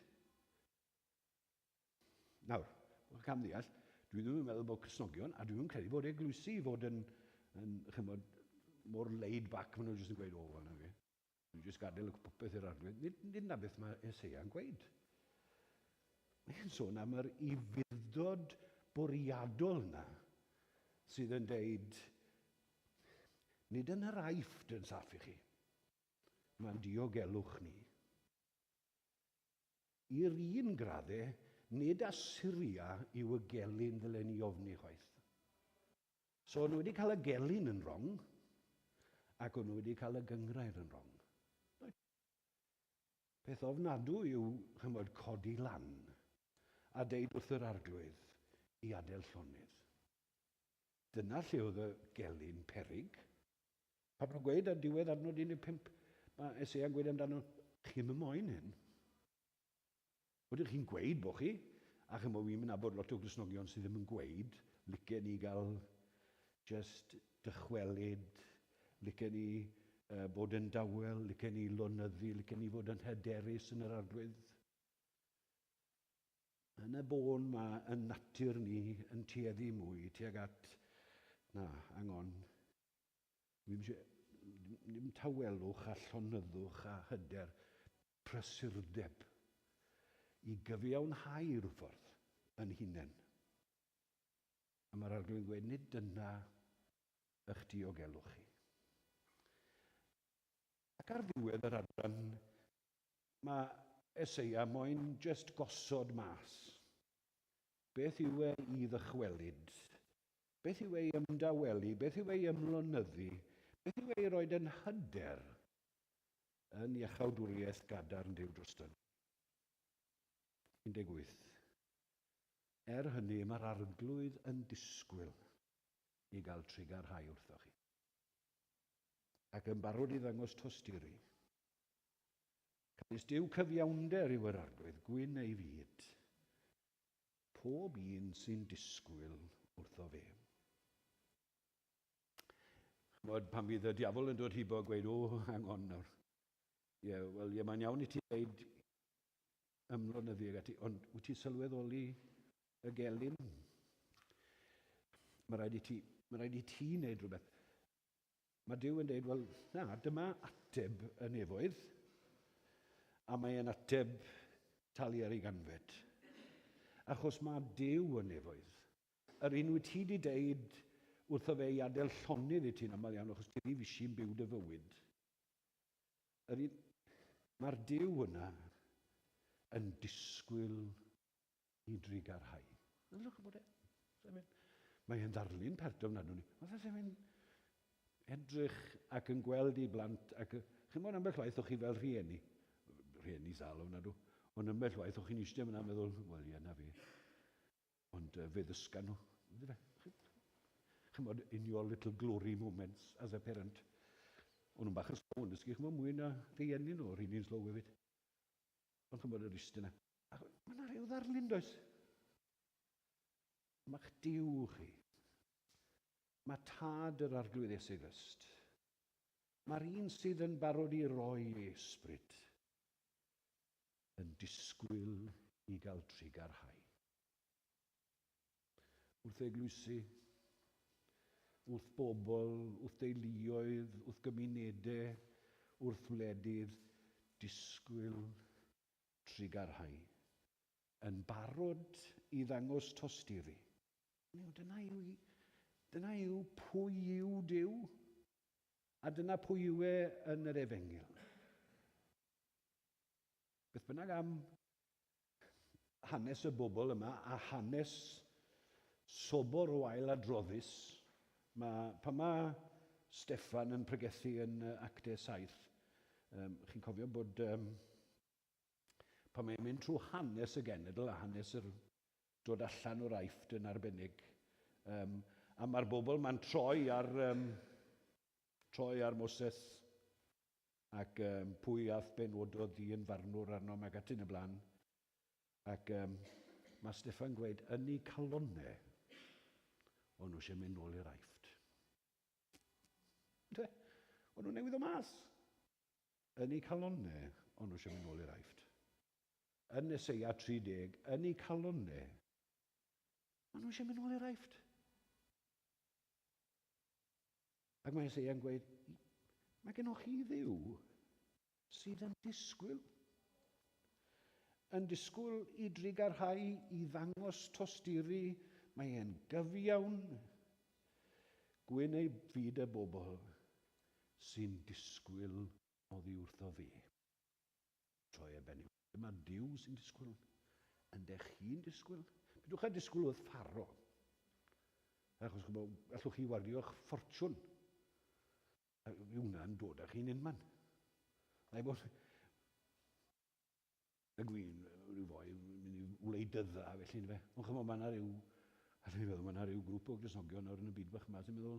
Nawr, cam ddeall, dwi ddim yn meddwl bod Cristnogion, a dwi ddim yn credu bod eglwysi fod yn chymod, mor laid back, maen nhw jyst yn gweud, o, wel, na fi. Dwi'n jyst gadael y popeth i'r arglwydd. Nid na beth mae Eseia'n gweud. Mae'n sôn am yr ufudd-dod bwriadol yna sydd yn deud, nid yn yr Aifft yn saff i chi, mae'n diogelwch ni. I'r un graddau, nid Asyria yw y gelyn ddylen ni ofni chwaith. So, nhw wedi cael y gelyn yn wrong, ac o'n nhw wedi cael y gyngrair yn wrong. Peth ofnadwy yw, chymod, codi lan a deud wrth yr arglwydd i adael llonydd. Dyna lle oedd y gelyn perig. Pan nhw'n gweud ar diwedd adnod 15, mae Eseia'n gweud amdano, chi'm yn moyn hyn. Ydych chi'n gweud bod chi, a chymod, fi'n mynd bod lot o Gristnogion sydd ddim yn gweud, licen ni gael just dychwelyd, licen ni bod yn dawel, licen ni lonyddu, licen ni fod yn hyderus yn yr arglwydd. Yn y bôn mae yn natur ni yn tueddu mwy tuag at, na, hang on, ddim tawelwch a llonyddwch a hyder, prysurdeb i gyfiawnhau rhyw ffordd yn hunain. A mae'r arglwydd yn gweud, nid dyna eich diogelwch chi. Ac ar ddiwedd yr adran, mae Eseia moyn just gosod mas. Beth yw e i ddychwelyd? Beth yw ei ymdawelu? Beth yw ei ymlonyddu? Beth yw ei roed yn hyder yn iachawdwriaeth gadarn Duw droston? 18. Er hynny, mae'r arglwydd yn disgwyl i gael trugarhau wrthoch chi. Ac yn barod i ddangos tosturi. Canys Duw cyfiawnder yw yr arglwydd, gwyn ei fyd. Pob un sy'n disgwyl wrtho fe. Chymod, pan fydd y diafol yn dod hibo a gweud, o, hang on nawr. Ie, yeah, wel, ie, mae'n iawn i ti dweud Ymlonyddu ag ati, ond wyt ti sylweddoli y gelyn? Mae rhaid i ti, mae rhaid i ti wneud rhywbeth. Mae Duw yn dweud, wel, na, dyma ateb y nefoedd, a mae e'n ateb talu ar ei ganfed. Achos mae Duw y nefoedd. Yr un wyt ti wedi deud wrtho fe i adael llonydd i ti'n aml iawn, achos ti rhy fisi'n byw dy fywyd. Yr un, mae'r Duw yna yn disgwyl i drugarhau. Ydych bod e? Mae e'n ddarlun pert ofnadwy ni. Mae fe'n edrych ac yn gweld ei blant ac chi'n bod ambell waith o'ch chi fel rhieni, rhieni sâl ofnadw, ond ambell waith o'ch chi'n eistedd fyna meddwl, wel ie, na fi. Ond fe ddysga nhw. Chi'n bod, in your little glory moments as a parent. O'n nhw'n bach yn slow yn dysgu, chi'n bod, mwy na rhieni nhw, rhieni'n slow hefyd. Ond chi'n bod yr eistedd yna. Mae yna rhyw ddarlun, does? Mae'ch Duw chi. Mae Tad yr Arglwydd Iesu Grist. Mae'r un sydd yn barod i roi ei ysbryd yn disgwyl i gael trugarhau. Wrth eglwysi, wrth bobl, wrth deuluoedd, wrth gymunedau, wrth wledydd, disgwyl trugarhau. Yn barod i ddangos tosturi. Dyna yw, dyna yw pwy yw Duw, a dyna pwy yw e yn yr efengyl. Beth bynnag am hanes y bobl yma a hanes sobor o ail adroddus, mae, pan mae Steffan yn pregethu yn Actau 7, chi'n cofio bod pan mae'n mynd trwy hanes y genedl a hanes yr dod allan o'r Aifft yn arbennig, a mae'r bobl ma'n troi ar, troi ar Moses ac pwy ath benododd di yn farnwr arno ac ati yn y blaen. Ac mae Steffan gweud, yn eu calonnau, o'n nhw eisiau mynd nôl i'r Aifft. Ynde? O'n nhw newydd o mas. Yn eu calonnau, o'n nhw eisiau mynd nôl i'r Aifft. Yn Eseia 30, yn eu calonnau, o'n nhw eisiau mynd nôl i'r Aifft. Ac mae Eseia'n gweud, mae gennych chi Dduw sydd yn disgwyl. Yn disgwyl i drugarhau, i ddangos tosturi, mae e'n gyfiawn. Gwyn ei fyd y bobl sy'n disgwyl oddi wrtho fe. Troi e ben. Dyma Duw sy'n disgwyl. Yndych chi'n disgwyl? Pidwch â disgwyl wrth Pharo. Achos ch'mod, allwch chi wario'ch ffortiwn. Yw hwnna'n dod â chi'n unman. Na i bod... Y gwyn, rhyw foi, mynd i wleidydda, felly, yndyfe. Ond ch'mod, mae yna rhyw... A dwi'n meddwl, mae yna rhyw grŵp o Gristnogion nawr yn y byd bach yma sy'n meddwl,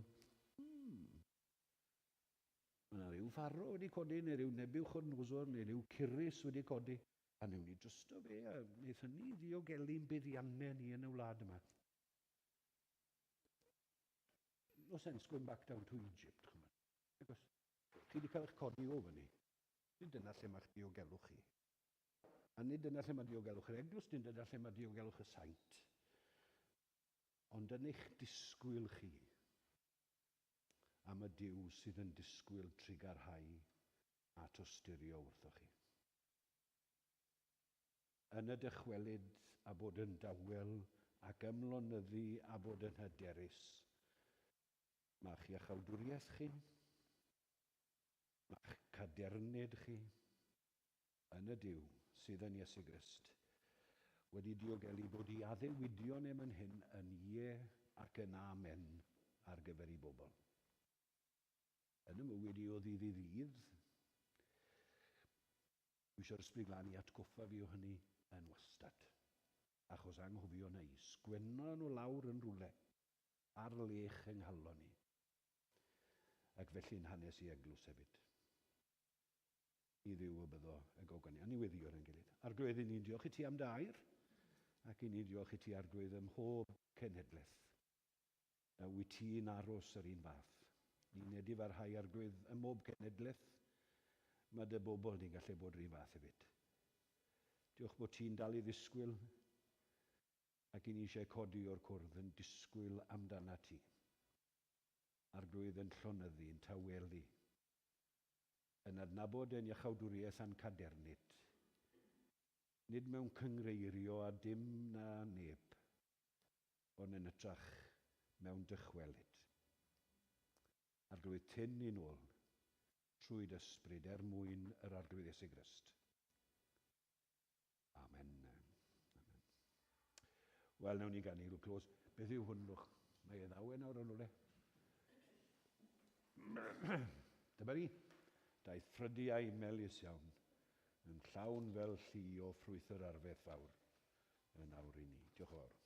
mae yna rhyw Pharo wedi codi, neu rhyw Nebuchadnezzar, neu rhyw Cyrus wedi codi. A newn ni drysto fe, a wnaeth hynny ddiogelu'n buddiannau ni yn y wlad yma. No sense going back down to Egypt, ch'mod. Achos chi wedi cael eich codi o fyny. Nid dyna lle mae'ch diogelwch chi. A nid dyna lle mae diogelwch yr eglwys, nid dyna lle mae diogelwch y saint. Ond yn eich disgwyl chi am y Duw sydd yn disgwyl trugarhau a tosturio wrthoch chi. Yn y dychwelyd a bod yn dawel ac ymlonyddu a bod yn hyderus, mae'ch iachawdwriaeth chi, mae'ch cadernid chi yn y Duw sydd yn Iesu Grist wedi diogelu bod i addewidion em yn hyn yn ie ac yn amen ar gyfer ei bobl. Yn y mywyd i o ddydd i ddydd, dwi eisiau'r Ysbryd Glân i atgoffa fi o hynny yn wastad. Achos anghofio na i, sgwenno nhw lawr yn rhywle ar lech yng nghalon ni. Ac felly'n hanes i eglwys hefyd. I Dduw y byddo y gogoniant. A ni weddïo ar ein gilydd. Arglwydd, i ni'n diolch i ti am dy air, ac i ni'n diolch i ti, Arglwydd, ym mhob cenhedlaeth. Wyt ti'n aros yr un fath. Ni'n edifarhau, Arglwydd, ym mhob cenhedlaeth. Mae dy bobl ni'n gallu bod yr un fath hefyd. Diolch bod ti'n dal i ddisgwyl ac i ni eisiau codi o'r cwrdd yn disgwyl amdana ti. Arglwydd yn llonyddu, yn tawelu, yn adnabod yn iachawdwriaeth a'n cadernid. Nid mewn cyngreirio a dim na neb, ond yn ytrach mewn dychwelyd. Arglwydd, tyn ni'n ôl trwy dy ysbryd er mwyn yr Arglwydd Iesu Grist. Amen. Amen. Wel, nawn ni ganu rhyw close. Beth yw hwn, lwch? Mae e ddawen nawr yn rhywle. Dyma ni. Daeth ffrydiau melys iawn, yn llawn fel llu o ffrwyth yr arfeth fawr yn awr i ni. Diolch yn fawr.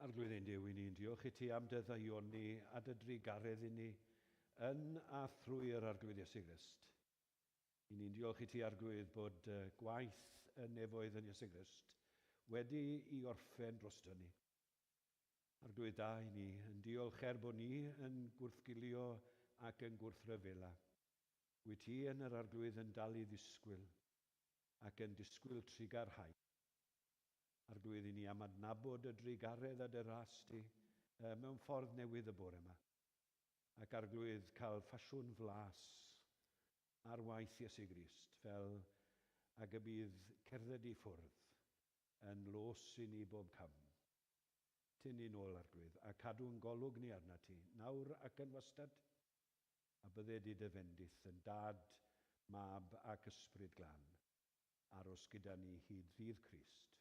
Arglwydd ein Duw, i ni'n diolch i ti am dy ddaioni a dy drugaredd i ni yn a thrwy yr Arglwydd Iesu Grist. I ni'n diolch i ti, Arglwydd, bod gwaith y nefoedd yn Iesu Grist wedi i orffen drosto ni. Arglwydd da i ni yn diolch er bod ni yn gwrthgilio ac yn gwrthryfela. Wyt ti yn yr Arglwydd yn dal i ddisgwyl ac yn disgwyl trugarhau. Arglwydd i ni am adnabod y drugaredd a dy ras di mewn ffordd newydd y bore yma. Ac Arglwydd cael ffasiwn flas ar waith Iesu Grist fel ag y bydd cerdded i ffwrdd yn los i ni bob cam. Tyn ni'n ôl, Arglwydd, a cadw'n golwg ni arna ti, nawr ac yn wastad, a bydde di dy fendith yn dad, mab ac ysbryd glân, aros gyda ni hyd ddydd Crist.